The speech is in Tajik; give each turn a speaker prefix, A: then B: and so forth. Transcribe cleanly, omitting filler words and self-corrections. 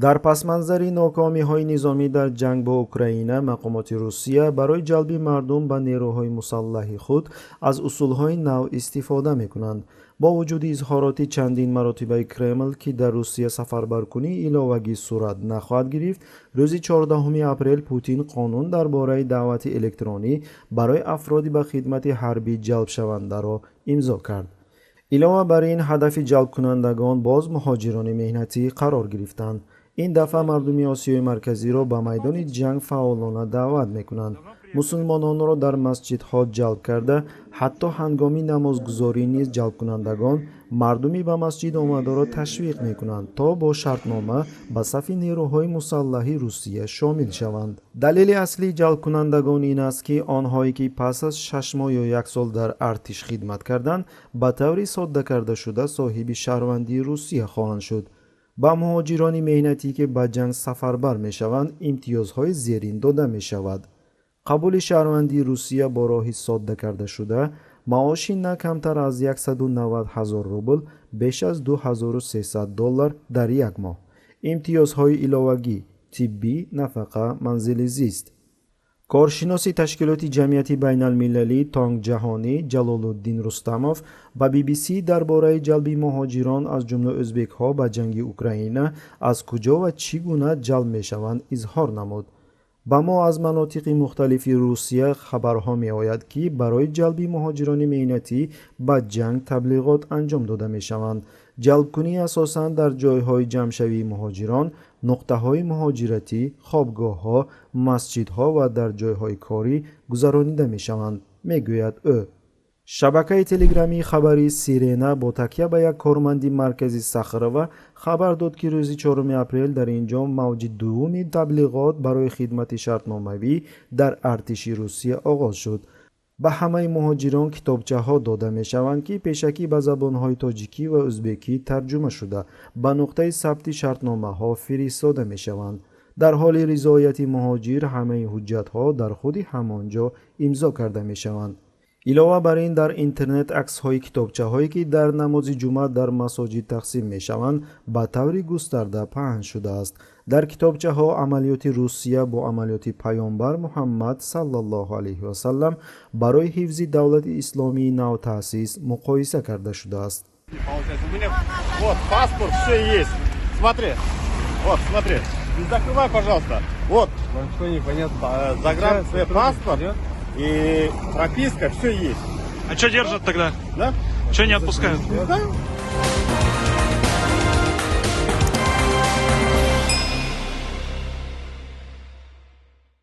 A: Дар пасманзари нокомиҳои низомӣ дар ҷанг бо Украина, мақомоти Русия барои ҷалби мардум ба нерӯҳои мусаллаҳи худ аз усулҳои нав истифода мекунанд. Бо вуҷуди изҳороти чандин маротибаи Кремл, ки дар Русия сафарбаркунии иловагӣ сурат нахоҳад гирифт, рӯзи 14 апрел Путин қонун дар бораи даъвати электронӣ барои афроди ба хидмати ҳарбӣ ҷалбшавандаро имзо кард. Илова бар ин, ҳадафи ҷалбкунандагон боз муҳоҷирони меҳнатӣ қарор гирифтанд. Ин дафъа мардуми Осиёи Марказиро ба майдони ҷанг фаъолона даъват мекунанд. Мусулмононро дар масҷидҳо ҷалб карда, ҳатто ҳангоми намозгузорӣ низ ҷалбкунандагон мардуми ба масҷид омадаро ташвиқ мекунанд, то бо шартнома ба сафи нерӯҳои мусаллаҳи Русия шомил шаванд. Далели аслии ҷалбкунандагон ин аст, ки онҳое ки пас аз 6 моҳ ё як сол дар артиш хидмат карданд, ба таври соддакардашуда соҳиби шаҳрвандии Русия хоҳанд шуд. Ба муҳоҷирони меҳнатӣ, ки ба ҷанг сафарбар мешаванд, имтиёзҳои зерин дода мешавад: қабули шаҳрвандии Русия бо роҳи содда кардашуда, маоши на камтар аз 190 ҳазор рубл, беш аз 2300 доллар дар як моҳ, имтиёзҳои иловагӣ, тиббӣ, нафақа, манзили зист. Коршиноси ташкилоти ҷамъияти байналмилалӣ Тонгҷаҳонӣ Ҷалолуддин Рустамов ба BBC дар бораи ҷалби муҳоҷирон, аз ҷумла ӯзбекҳо, ба ҷанги Украина, аз куҷо ва чӣ гуна ҷалб мешаванд, изҳор намуд. Ба мо аз манотиқи мухталифи Русия хабарҳо меояд, ки барои ҷалби муҳоҷирони меҳнатӣ ба ҷанг таблиғот анҷом дода мешаванд. Ҷалбкунӣ асосан дар ҷойҳои ҷамъшавии муҳоҷирон, нуқтаҳои муҳоҷиратӣ, хобгоҳҳо, масҷидҳо ва дар ҷойҳои корӣ гузаронида мешаванд, мегӯяд ӯ. Шабакаи телеграмии хабарии Сирена бо такя ба як корманди маркази Сахарова хабар дод, ки рӯзи 4 апрел дар ин ҷо мавҷи дуввуми таблиғот барои хидмати шартномавӣ дар артиши Русия оғоз шуд. Ба ҳамаи муҳоҷирон китобчаҳо дода мешаванд, ки пешакӣ ба забонҳои тоҷикӣ ва ӯзбекӣ тарҷума шуда, ба нуқтаи сабти шартномаҳо фиристода мешаванд. Дар ҳоли ризояти муҳоҷир ҳамаи ҳуҷҷатҳо дар худи ҳамон ҷо имзо карда мешаванд. Илова бар ин, дар интернет аксҳои китобчаҳое, ки дар намози ҷумъа дар масоҷид тақсим мешаванд, ба таври густарда паҳн шудааст. Дар китобчаҳо амалиёти Русия бо амалиёти Паёмбар Муҳаммад саллаллоҳу алайҳи васаллам барои ҳифзи давлати исломии навтаъсис муқоиса карда шудааст.
B: Получается, у меня вот паспорт, все есть. Смотри, вот, смотри. Не закрывай, пожалуйста. Вот,
C: Вам что непонятно?
B: Загран
C: Сейчас
B: паспорт
C: идет.
B: И прописка, все есть.
D: А что держат тогда?
B: Да?
D: Что не отпускают?
B: Не знаю.